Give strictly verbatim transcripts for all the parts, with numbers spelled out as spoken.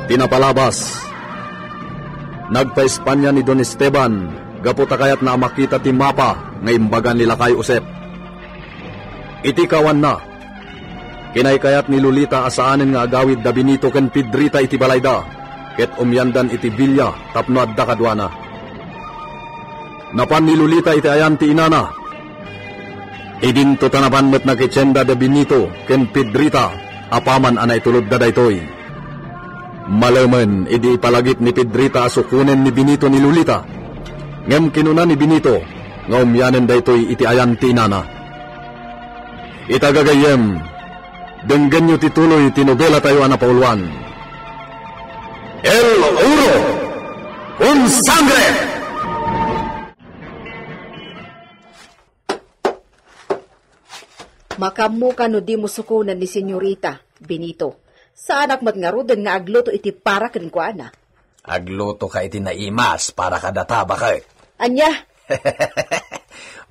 Ti napalabas, nagpa-Espanya ni Don Esteban gapu ta kayatna a makita ti mapa nga imbaga ni Lakay Josep. Iti kawanna, kinaykayat ni Lolita a saanen nga agawid da Benito ken Pedrita iti balayda, ket umyandan iti villa tapno adda kaduana. Napan ni Lolita iti ayan ti inana. Idinto ta napan met nakitienda da Benito ken Pedrita apaman a naitulodda daytoy. Malemen idi ipalagip ni Pedrita a sukonen ni Benito ni Lolita. Ngem kinuna ni Benito nga umyanen daytoy iti ayan ti inana. Ita gagayyem, denggenyo ti tuloy ti nobelatayo a napauluan. El Oro con Sangre! Makaammoka no dimo sukonen ni Senyorita, Benito. Saanak met ngaruden nga agluto iti para kenkuana. Aglutoka iti naimas para kadata, baket. Ania?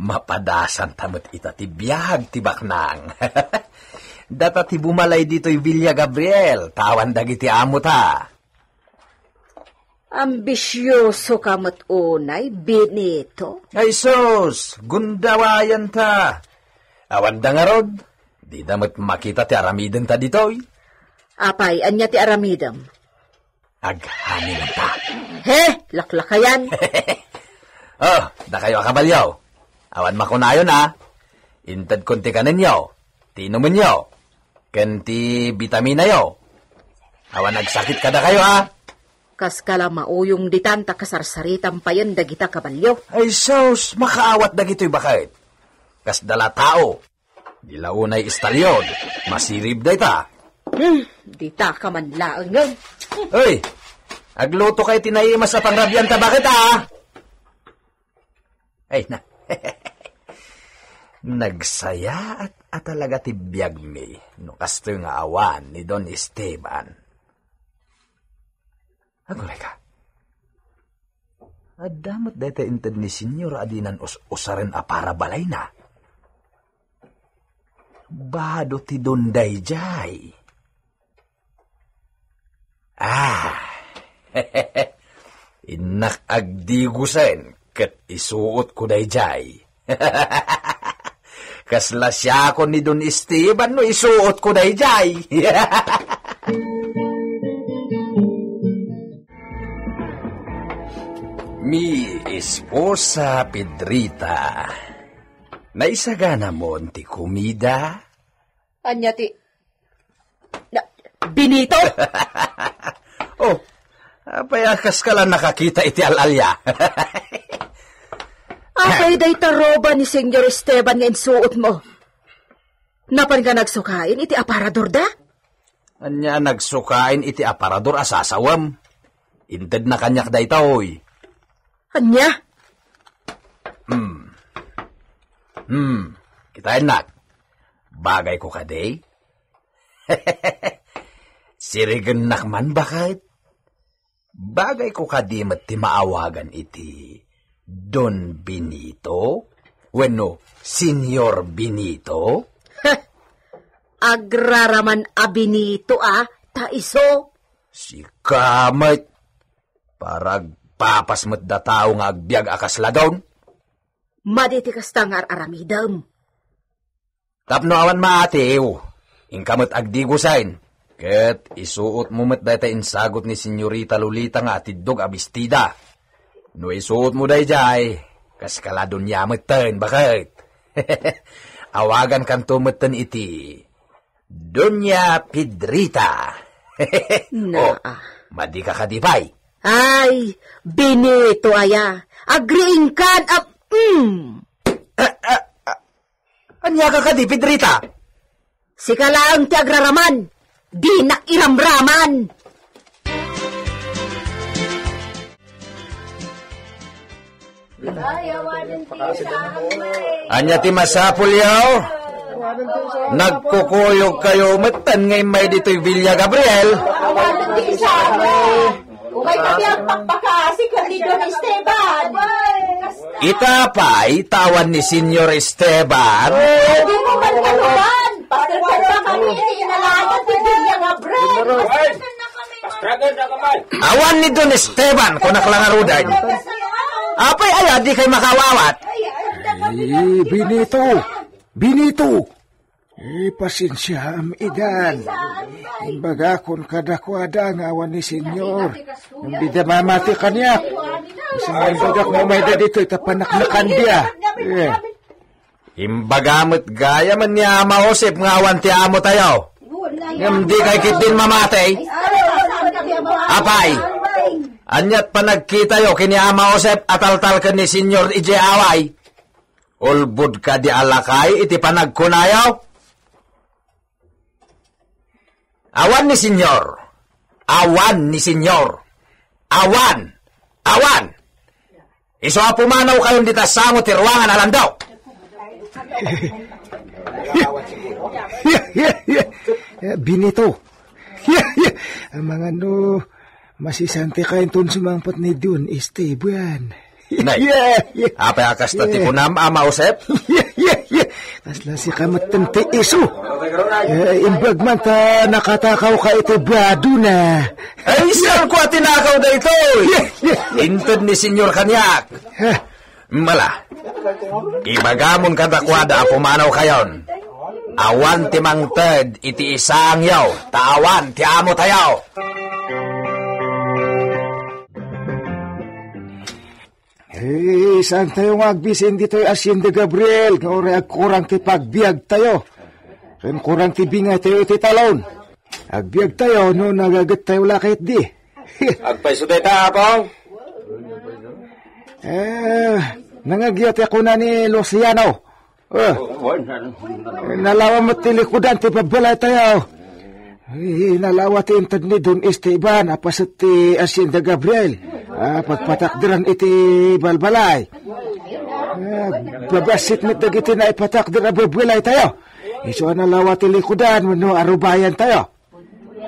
Mapadasanta met ita ti biag ti baknang. Data ti bumalay ditoy Villa Gabriel, ta awan dagiti amota. Ambisiosoka met unay, Benito. Ay sus, gundawayanta. Awanda ngarud, dida met makita ti aramidenta ditoy. Apay, ania ti aramidem? Aghaminta. He, laklakayan. Oh, dakayo a kabalio. Awan makunayon a. Intedkon ti kanenyo, ti inumenyo, ken ti bitaminayo. Awan agsakit kadakayo a. Kas kala mauyong ditan ta kasarsaritam payen dagita kabalio. Ay sus, makaawat dagitoy baket. Kasda la tao. Di la unay istalyon, masirib dayta. Hmm, dita ka man laeng. Hoy, aglutoka iti naimas a pangrabianta baket a. Ay na. Nagsayaat a talaga ti biagmi no kastoy nga awan ni Don Esteban. Aguray ka. Adda met dayta inted ni Senyor a dinan us-usaren a para balayna. Bado ti don daydiay. Ah, innak agdigusen ket isuotko daydiay. Kasla siakon ni Don Esteban no isuotko daydiay. Mi esposa, Pedrita. Naisaganamon ti komida? Ania ti Na, Benito? Oh, apay a kas ka la nakakita iti al-alia? Apay dayta roba ni Senyor Esteban nga insuotmo? Napan ka nagsukain iti aparador da? Ania nagsukain iti aparador a sasawem? Intedna kaniak daytoy. Ania? Hmm. Hmm. Kitaennak. Bagayko kadi? Sirigennak man baket? Bagayko kadi met ti maawagan iti Don Benito? Wenno Senyor Benito? Heh! Agraraman a Benito a, ta isu. Sika met. Para agpapas met da tao nga agbiag a kasla don. Madi ti kasta nga ar-aramidem. Tapno awan maatiw, inka met agdigusen, ket isuotmo met dayta insagut ni Senyorita Lolita nga atiddog a bestida. No isuotmo daydiay, kas kala donia metten, baket. Awagankanto metten iti Doña Pedrita. Naa. Oh, madi ka kadi pay? Ay, Benito aya. Agriingkan a, mm. Ah, ah, ah. Ania ka kadi, Pedrita? Sika laeng ti agraraman. Dinak iramraman. Ania ti masapulyo? Nagkukuyogkayo metten nga immay ditoy Villa Gabriel. Awanen ti isamo. Umay kami agpakpakasi ken ni Don Esteban. Ita pay, ta awan ni Senyor Esteban. Dimo man kaluban. Paserserba kami iti inalayan ti Villa Gabriel. Awan ni Don Esteban, kunak la ngaruden. Apay aya, dikay makaawat? Eh, Benito! Benito! Eh, pasensiaam idan. Imbagakon kadakuada nga awan ni Senyor. Ngem dida mamati kaniak. Sa imbagak nga umayda ditoy ta panaknakandia. Eh. Imbaga met gayam ni Ama Josep nga awan ti amotayo. Ngem dikay ketdin mamati? Apay, ania't panagkitayo ken ni Ama Josep a taltalken ni Senyor idiay away? Ulbod kadi a lakay iti panagkunayo? Awan ni Senyor. Awan ni Senyor. Awan. Awan. Isu a pumanawkayon dita sango ti ruangan a landok. Benito. Amangan no, masisanti kayo ton sumangpet ni Don Esteban. Nay, apay a kasta ti kunam, Ama Josep? Kasla sika met ti isu. Eh, imbag man ta nakatakaw ka iti badona. Ay, saan ko a tinakaw daytoy? Inted ni Senyor kaniak. Mala, ibagamon kadakuada a pumanawkayon. Awan ti mangted iti isangyo, ta awan ti amotayo. Eh, saan tayo nga agbisin ditoy Hacienda Gabriel, nga uray agkurang ti pagbiagtayo? Ken kurang ti bingaytayo iti talon. Agbiagtayo no nagagettayo la ketdi. Agpayso dayta, Apong? Eh, nangagyo ti kuna ni Luciano. Eh, nalawa met ti likudan ti babbalaytayo. Eh, nalawa ti inted ni Don Esteban a paset ti Hacienda Gabriel a pagpatakderan iti balbalay. Eh, babassit met dagiti naipatakder a babbalaytayo. Isu a nalawa ti likudan wenno arubayantayo.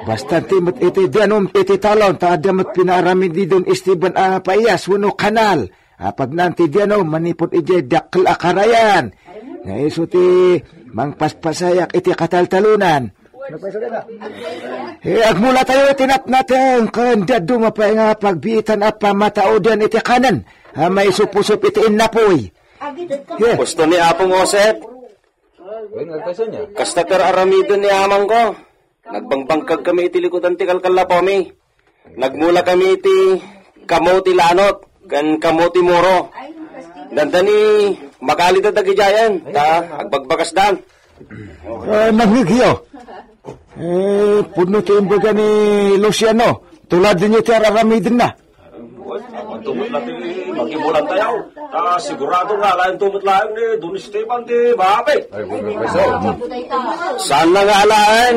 Basta ti met iti danum iti talon ta adda met pinaaramid ni Don Esteban a paiyas wenno kanal. Apagnan ti danum manipud idiay dakkel a karayan. Nga isu ti mangpaspasayak iti kataltalonan. Eh, agmulatayo iti natnateng ken dadduma pay nga pagbiitan a pamatauden iti kanen a maisupusup iti innapuy. Yeah. Gusto ni Apong Josep? Kasta ti aramiden ni amangko. Nagbangbangkag kami iti likudan ti kalkallapami. Nagmula kami iti kamo ti lanot ken kamo ti muro. Dandani makalida dagidiayen ta agbagbakasdan. Ah, nangigyo. Eh, pudno ti imbaga ni Luciano. Tulad ninyo ti araramidenna. Awan tumot la ti magibulan tayo. Ta sigurado nga, laeng tumot laeng ni Don Esteban ti maapi. Ay, wala pa iso. Saan na nga alaen?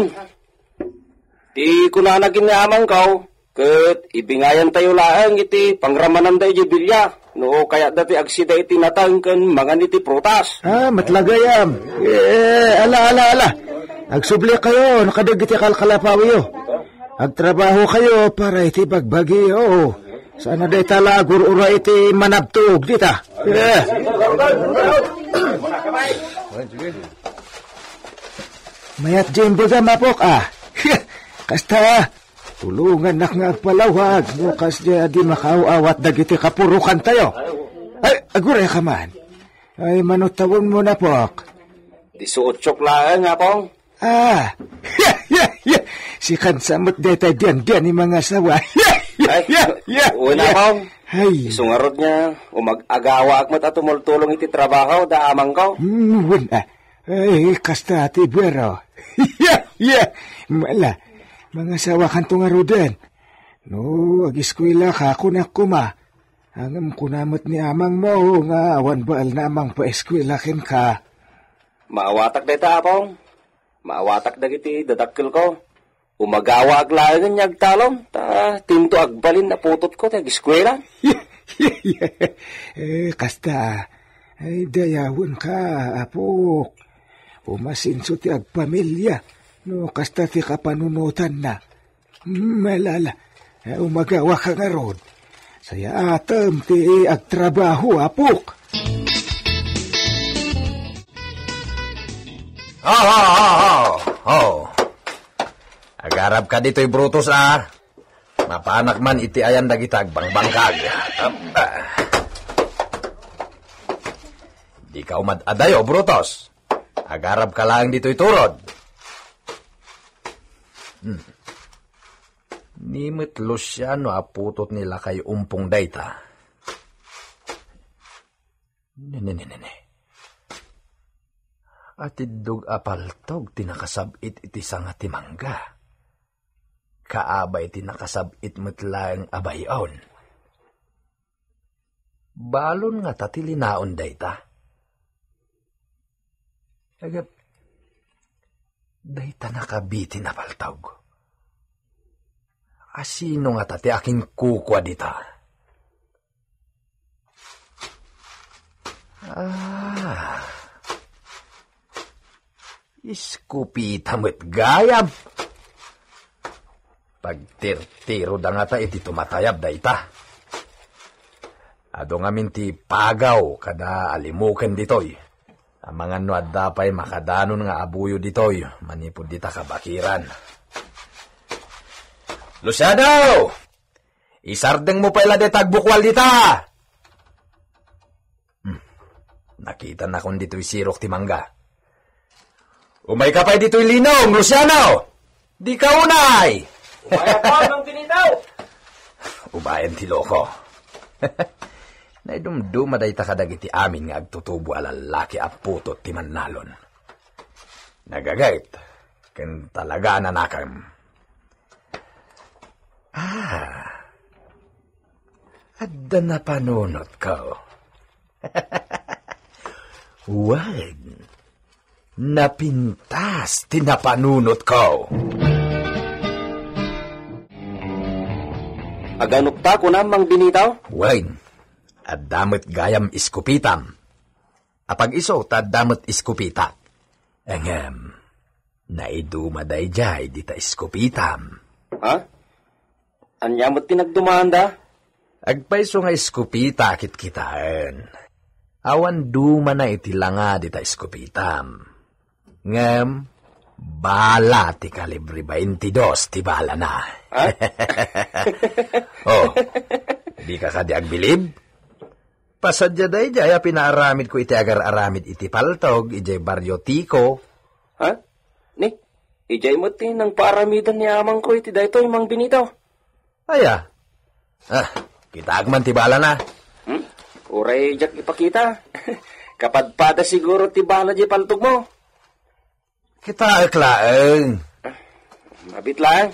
Ti kunana ken ni amangko, ket ibingayan tayo laeng iti pangramananda idiay bilya. No kayatda ti agsida iti nateng ken mangan iti prutas. Ah, met la gayam. Eh, ala, ala, ala. Agsubli kayo, no kadagiti kalkalapawiyo. Agtrabaho kayo para iti bagbagiyo. Sana dayta la agur-ura iti manabtog dita. Eh. Mayat di imbaga, Mapok, ah. Kasta, tulongannak nga agpalawag no kasdiay a di makaaw-awat dagiti kapurokantayo. Ay, aguray ka man. Ay, manutawon mo, Napok. Disuotsok laeng, Apong. Ah, sikan sa met dayta diandian ni mangasawa. Ay, wen, Apong. Ay. Isu ngarud nga, umag-agawaak met a tumultulong iti trabaho, da amangko. Hmm, wen, ah. Ay, kasta ti buero. Mala, mangasawakanto ngaruden. No, agiskuela ka, kunak koma. Ngem kuna met ni amangmo nga awan baelna a mangpaeskuela kenka. Maawatak dayta, Apong. Maawatak dagiti dadakkelko. Umagawaak laengen nga agtalon, ta tinto agbalin a putotko ti agiskuela. Eh, kasta, ay, dayawenka, apok. Umasinso ti agpamilia, no kasta ti kapanunotanna. Malala, eh, umagawa ka ngarud. Sayaatem ti agtrabaho, apok. Ho, ho, ho, ho, ho. Agarabka ditoy, Brutus, a. Apanak man iti ayan dagita agbangbangkag. Aba. Dika umad-adayo, Brutus. Agarabka laeng ditoy turod. Hmm. Ni met Luciano a putot ni lakay umpong dayta. Ne, ne, ne, ne, ne. Atiddog a paltog ti nakasab-it iti sanga ti mangga. Kaabay ti nakasab-it met laeng a bay-on. Balon ngata ti linaon dayta? Agap, dayta nakabitin a paltog. Asino ngata ti akinkukua dita? Ah. Iskupita met gayam. Pagtirtiroda ngata iti tumatayab dayta. Adu ngamin ti pagaw kada alimuken ditoy. Amangan no adda pay makadanon nga abuyo ditoy manipud dita kabakiran. Luciano! Isardengmo pay la dayta agbukual dita! Hmm. Nakitanakon ditoy sirok ti mangga. Umayka pay ditoy linong, Luciano! Dika unay! Umayka, Mang Benito! Ubayen ti loko. Naidumduma dayta kadagiti amin nga agtutubo a lallaki a putot ti mannalon. Nagaget, ken talaga a nanakem. Ah, adda napanunotko. Wen, napintas ti napanunotko. Aganopta, kunam, Mang Benito? Wen, adda met gayam iskupitam. Apag-isu ta adda met iskupitak. Ngem, naiduma daydiay dita iskupitam. Ha? Ania met ti nagdumaanda? Agpayso nga iskupita a kitkitaen. Awan dumana iti langa dita iskupitam. Ngem, bala ti kalibre baintidos ti balana. Ha? Oh, dika kadi agbilib? Pasadia daydiay a pinaaramidko iti agar-aramid iti paltog idiay Barrio Tico. Ha? Ni, idiay met ti nangpaaramidan ni amangko iti daytoy, Mang Benito. Aya? Ah, kitaak man ti balana. Hmm? Uray diak ipakita. Kapadpada siguro ti bala diay paltogmo. Kitaek laeng. Ah, mabit laeng.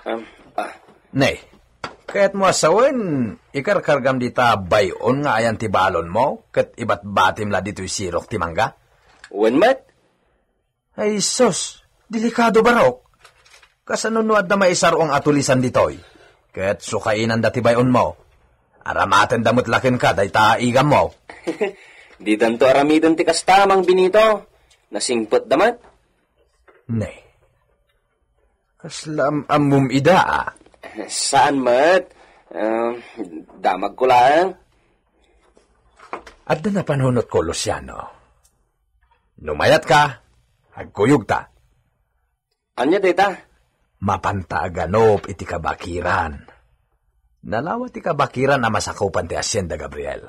Um, ah. Ne, kayatmo a sawen, ikarkargam dita bay-on nga ayan ti balonmo, ket ibatbatim la ditoy sirok ti mangga? Wen met. Ay, sus, delikado barok. Kasano no adda maisar-ong a tulisan ditoy? Ket sukainanda ti bay-onmo. Aramatenda met la kenka dayta a igammo. Didanto aramiden ti kasta, Mang Benito. Nasingpetda met. Ne. Kasla am-ammom ida, a? Saan met? Ah, damagko laeng. Adda napanunotko, Luciano. No mayatka, agkuyogta. Ania dayta? Mapanta a ganup iti kabakiran. Nalawa ti kabakiran a masakupan ti Hacienda Gabriel.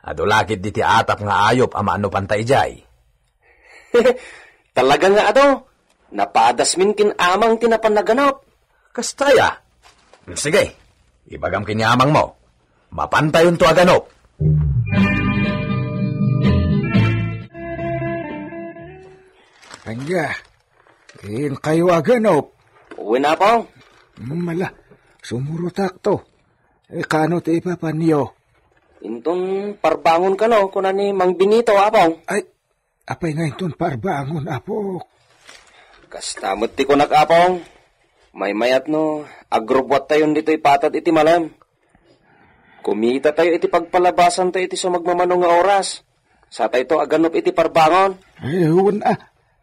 Adu la ketdi ti atap nga ayup a maanupanta idiay. Talaga nga adu, napadasmin ken amang ti napan naganup. Kasta aya? Sige, ibagam ken ni amangmo. Mapantayonto a ganup. Ania, inkayo a ganup? Wen, Apong. Mala, sumurotakto. E, kano ti ipapanyo? Inton parbangon kano, kuna ni Mang Benito, Apong. Ay, apay nga inton parbangon, Apok? Kasta met ti kunak, Apong. Maymayat no agrubbuattayon ditoy patad iti malem. Kumitatayo iti pagpalabasantayo iti sumagmamano nga oras. Satayto a ganup iti parbangon. Ay, wen a,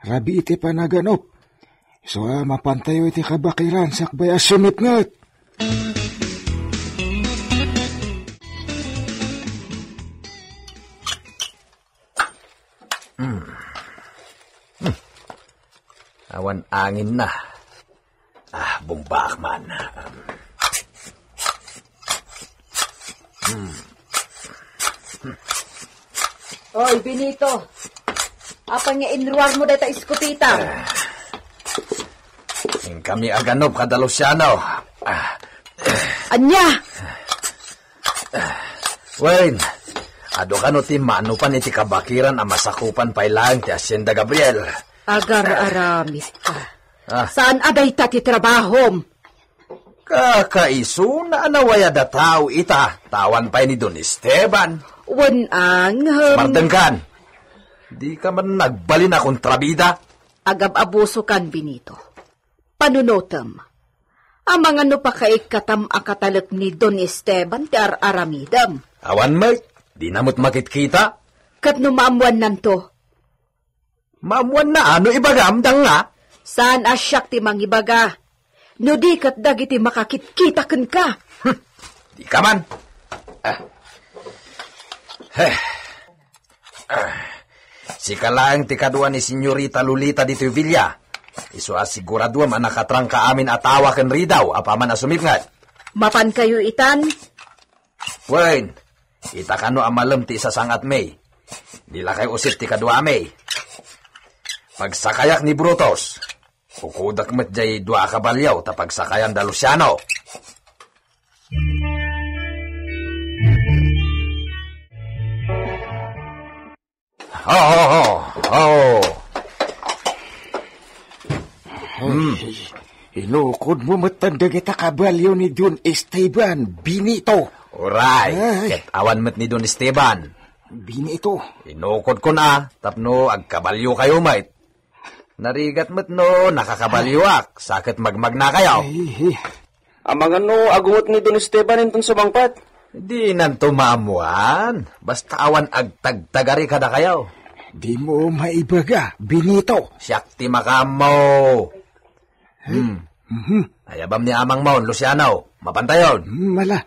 rabii ti panaganup. Isu a mapantayo iti kabakiran sakbay a sumitnget. Hmm. Hmm. Awan anginna. Ah, Bumbaak man. Hmm. Oy, Benito. Apay nga inruarmo dayta eskopeta? Ah. Inkami aganup kada Luciano. Ah. Ania? Wen, adu kano ti manupan iti kabakiran a masakupan pay laeng ti Hacienda Gabriel? Agar-aramidka. Ah. Saan a dayta ti trabahom? Kakaisuna a nawayad a tao ita, ta awan pay ni Don Esteban. Wen, angem. Sumardengkan. Dika man nagbalin a kontrabida. Agab-abusokan, Benito. Panunotem. Amangan no pakaikkatam a katalek ni Don Esteban ti ar-aramidem. Awan met, dina met makitkita. Ket no maammuannanto? Maammuanna a no ibagam, danga? Saan a siak ti mangibaga? No di ket dagiti makakitkita kenka. Hmm, dika man. Ah. Heh. Ah, sika laeng ti kadua ni Senyorita Lolita ditoy villa. Isu a siguraduem a nakatrangka amin a tawa ken ridaw apaman a sumipnget. Mapankayo itan? Wen, ita kano a malem ti isasangatmi. Ni lakay Josep ti kaduami. Pagsakayak ni Brutus. Kukudak met jay dua a kabalio ta pagsakayan da Luciano. Ho, ho, ho, ho. Hmm. Ay, inukodmo met dagita kabalio ni Don Esteban, Benito. Uray, ay. Ket awan met ni Don Esteban. Benito. Inukodkon a, tapno agkabaliokayo met. Narigat met no nakakabalioak, sa ket magmagnakayo. Ay, ay. Amangan no agunget ni Don Esteban inton sumangpet? Dinanto maammuan. Basta awan agtagtagari kadakayo. Dimo maibaga, Benito. Siak ti makaammo. Hmm. Mhm. Ayabam ni amangmon, Luciano. Mapantayon. Hmm, ala.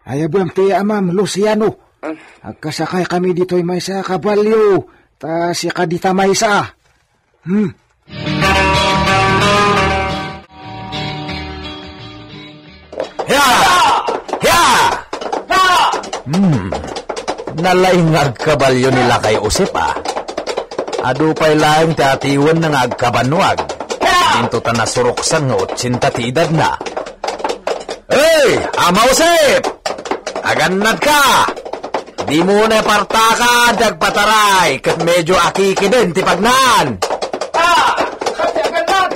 Ayabam ti amam, Luciano. Ah. Agkasakay kami ditoy maysa a kabalio. Ta sika dita maysa. Hmm. Hia! Hia! Hmm. Nalaing nga agkabalio ni lakay Josep, a. Adu pay laeng ti atiwenna nga agkabannuag. Dinto ta nasuroksan nga otsenta ti edadna. Hey, Ama Josep! Agannadka! Dimo ne partaka ti agpataray ket medio akikiden ti pagnaan. Ah! Kasi agannad!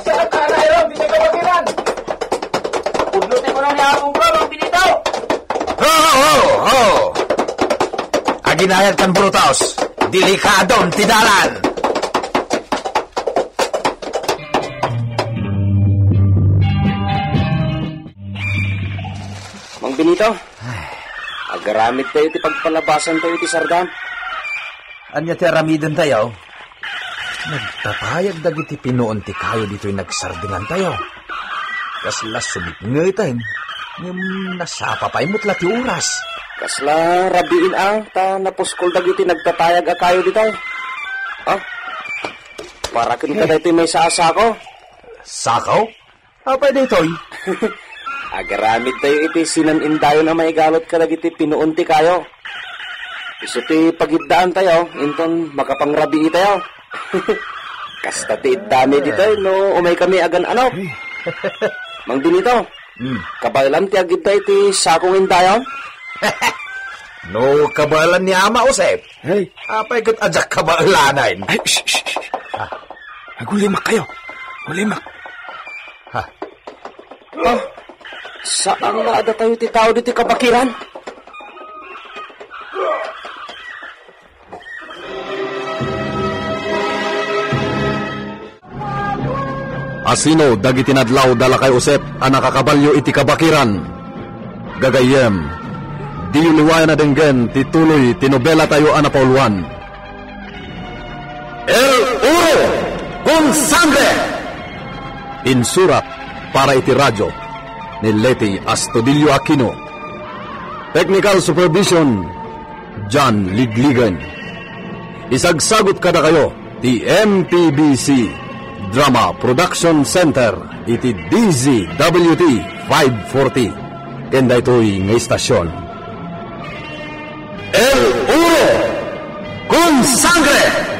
Saan ka na iron? Di ka kabagiran! Pudno ti kuno ni Apong Bro, Mang Benito! Ho, ho, ho! Aginayad kan Brutus! Delikadon ti dalan! Mang Benito, agaramid tayo ti pagpalabasan tayo ti sardam. Ania ti aramiden tayo? Nagtatayag dagiti pinuon ti kayo ditoy nagsardengan tayo. Kasla sumipngeten, ngem nasapa pay met la ti oras. Kasla rabiin a, ta napuskol dagiti nagtatayag a kayo ditoy. Ah, para ken kadaytoy maysa a sako. Sako? Apay daytoy? Agaramid tayo iti sinan-indayon a maigalot kadagiti pinuon ti kayo. Isu ti pagiddaan tayo, inton makapangrabii tayo. Kasta ti iddami ditoy no umay kami agan-anop. Mang Benito, hmm, kabaelan ti agidda iti sakong indayon? No kabaelan ni Ama Josep, hey, apay ket ajak kabaelanen? Ay, shh, shh, shh. Ah. Agulimak kayo. Agulimak. Ha? Ah, saan nga adda tayo ti tao ditoy kabakiran? Asino dagiti nadlaw da lakay Josep a nakakabalio iti kabakiran? Gagayyem, diyo liwayan a denggen ti tuloy ti nobela tayo a napauluan. El Oro con Sangre! Insurat para iti radyo ni Leti Astudillo Aquino. Technical supervision, John Ligligan. Isagsagut kadakayo ti M P B C Drama Production Center iti D Z W T five forty. Ken daytoy nga istasyon, El Oro con Sangre.